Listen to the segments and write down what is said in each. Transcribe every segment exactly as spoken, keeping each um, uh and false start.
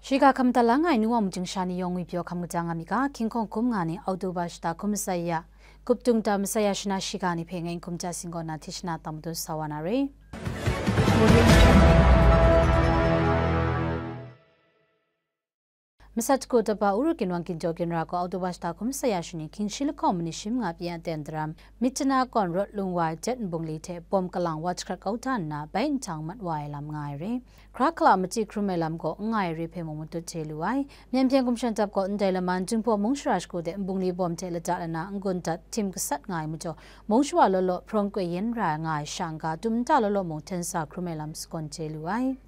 Shiga hkam madat lang ai nu wa mung chying sha ni yawng ngwi pyaw hkam kaja nga mi ga, hkying hkawng hkum nga ni October shata hkum masai ya, gup dung ta masai ya shana shiga ni hpe ngai n hkum ja singgaw na hti shana tang madun sa wa na re. Masat hku daba Uru ginwang ginjaw ginra gaw October shata hkum masai ya shani hkying shi lahkawng manit shi manga pyi aten daram, Myitkyina kawn rawt lung wa ai jet nbungli hte bawm kalang wa jahkrat kau da nna, bai nhtang mat wa ai lam nga ai re. Hkra hkala machyi hkrum ai lam gaw n nga ai re hpe mung matut chye lu ai. Myen hpyen gumshan dap gaw ndai laman Jinghpaw mung shara shagu de nbungli bawm hte lada lana n-gun dat htim gasat nga ai majaw, mung shawa law law hprawng koi yen ra nga ai sha n-ga, dum nta law law mung hten sa hkrum ai lam sagawn chye lu ai.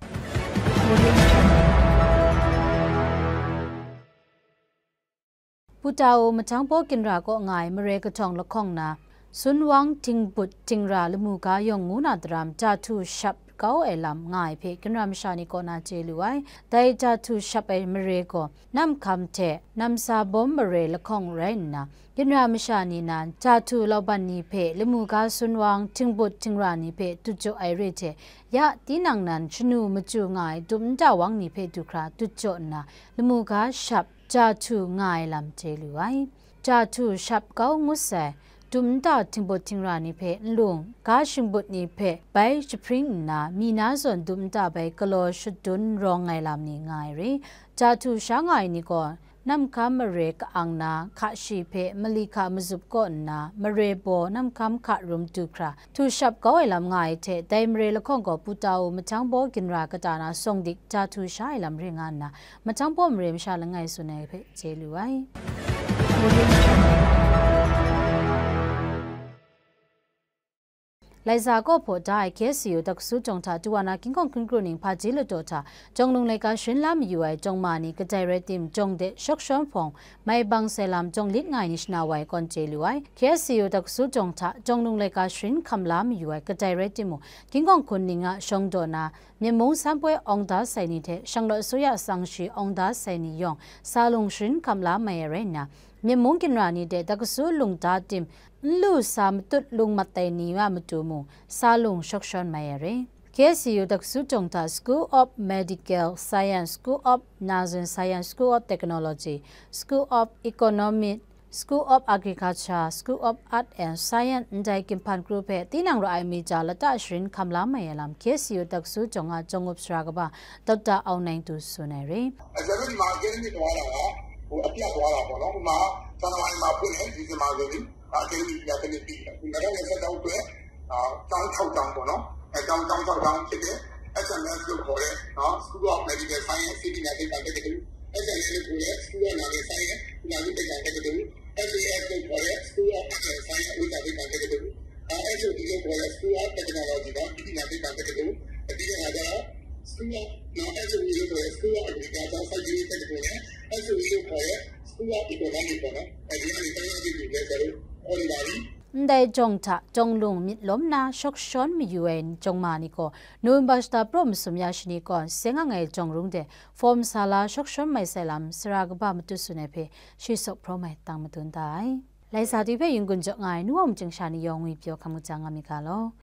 Putau Mahtang Paw ginra kaw nga ai mare kahtawng lahkawng na, Sunwang Htingbut Htingra lamu ga yawng ngu na daram jahtu shap kau ai lam nga ai hpe ginra masha ni kaw na chye lu ai. Dai jahtu shap ai mare gaw Namhkam hte Namsa Bawm mare lahkawng rai nna, ginra masha ni nan jahtu lauban ni hpe lamu ga Sunwang Htingbut Htingra ni hpe dut jaw ai re hte, ya tinang nan shanu machyu nga ai dum nta wang ni hpe du hkra dut jaw nna, lamu ga shap jahtu nga ai lam chye lu ai. Jahtu shap kau ngut sai, dum nta htingbut htingra ni hpe nlung, ga shingbut ni hpe bai jahpring nna, mi na zawn dum nta bai galaw shadun rawng ai lam ni nga ai re. Jahtu sha nga ai ni gaw, Namhkam mare ka-ang na, hka shi hpe mali hka mazup kaw nna, mare baw Namhkam hka rum du hkra, htu shap kau ai lam nga ai hte, dai mare lahkawng gaw Putau Mahtang Paw ginra kata na sawng dik jahtu sha ai lam re nga nna, Mahtang Paw mare masha langai tsun ai hpe chye lu ai. Laiza kaw hpaw da ai K S U Dakasu Jawng hta Tawana Ginkhawng Hkun Kru ning Hpaji Ladaw hta Jawng Lung Laika Sharin la mayu ai jawng ma ni kadai rai tim, jawng de shawk shawn hpawng mai bang sai lam jawng lit nga ai ni shana wa ai kawn chye lu ai. K S U Dakasu Jawng hta Jawng Lung Laika Sharin hkam la mayu ai kadai rai timung, Ginkhawng Hkun ning a shawng daw na, Myen mung san poi awng da sai ni hte Shanglawt Asuya Atsang Shi awng da sai ni yawng sa lung sharin hkam la mai ai rai nna, Myen mung ginra ni de Dakasu lungta tim n lu sa matut lung mat ai ni a matu mung sa lung shawk shawn mai ai re. K S U Dakasu Jawng hta School of Medical Science, School of Nursing Science, School of Technology, School of Economic, School of Agriculture, School of Art and Science ndai ginhpan kru hpe tinang ra ai mi ja lata sharin hkam la mai ai lam K S U Dakasu Jawng a Jawng up sara kaba Doctor Aung Naing Tu tsun ai re. ကျွန်တော်ဒီမှာအကယ်ဒမီသွားတာကဟိုအပြတ်သွားတာပေါ့နော်။ ဥပမာဇန်နဝါရီမှာဖွင့်တယ်၊ ဒီဇင်ဘာဆိုရင်အကယ်ဒမီကတစ်နှစ်ပြည့်တယ်။ အခုနှစ်ထောင်နှစ်ဆယ့်သုံးအတွက်အာကျောင်းထောက်ကျောင်းပေါ့နော်။ အဲကျောင်းကျောင်းထောက်ကျောင်းဖြစ်တဲ့ S M S လို့ခေါ်တဲ့နော် School of Medical Science ဆေးပညာသိပ္ပံတက္ကသိုလ်၊ S M S လို့ခေါ်တဲ့ School of Nursing Science ကုလမှုသိပ္ပံတက္ကသိုလ်၊ S A S လို့ခေါ်တဲ့ School of Art and Science ဝိဇ္ဇာသိပ္ပံတက္ကသိုလ်၊ S O T လို့ခေါ်တဲ့ School of Technology နော် ပညာသိပ္ပံတက္ကသိုလ်၊ အဓိကကကျတော့ School of နော် S O E လို့ခေါ်တဲ့ School of Agriculture စိုက်ပျိုးရေးတက္ကသိုလ်နဲ့ S O E လို့ခေါ်တဲ့ School of Economics ပေါ့နော်။ အဲဒီကနေတိုင်းရင်းသားပြည်နယ်ဆိုတော့ခေါ်နေပါပြီ။ Ndai jawng hta jawng lung myit lawm na shawk shawn mayu ai jawng ma ni gaw, November shata praw masum ya shani kawn, seng ang ai jawng rung de, form sa la shawk shawn mai sai lam, sara kaba matut tsun ai hpe, shi sawk hprawm ai tang madun da ai. Lai sa tu hpe yun gun jaw nga ai, nu wa mung chying sha ni yawng ngwi pyaw hkam kaja nga mi ga law.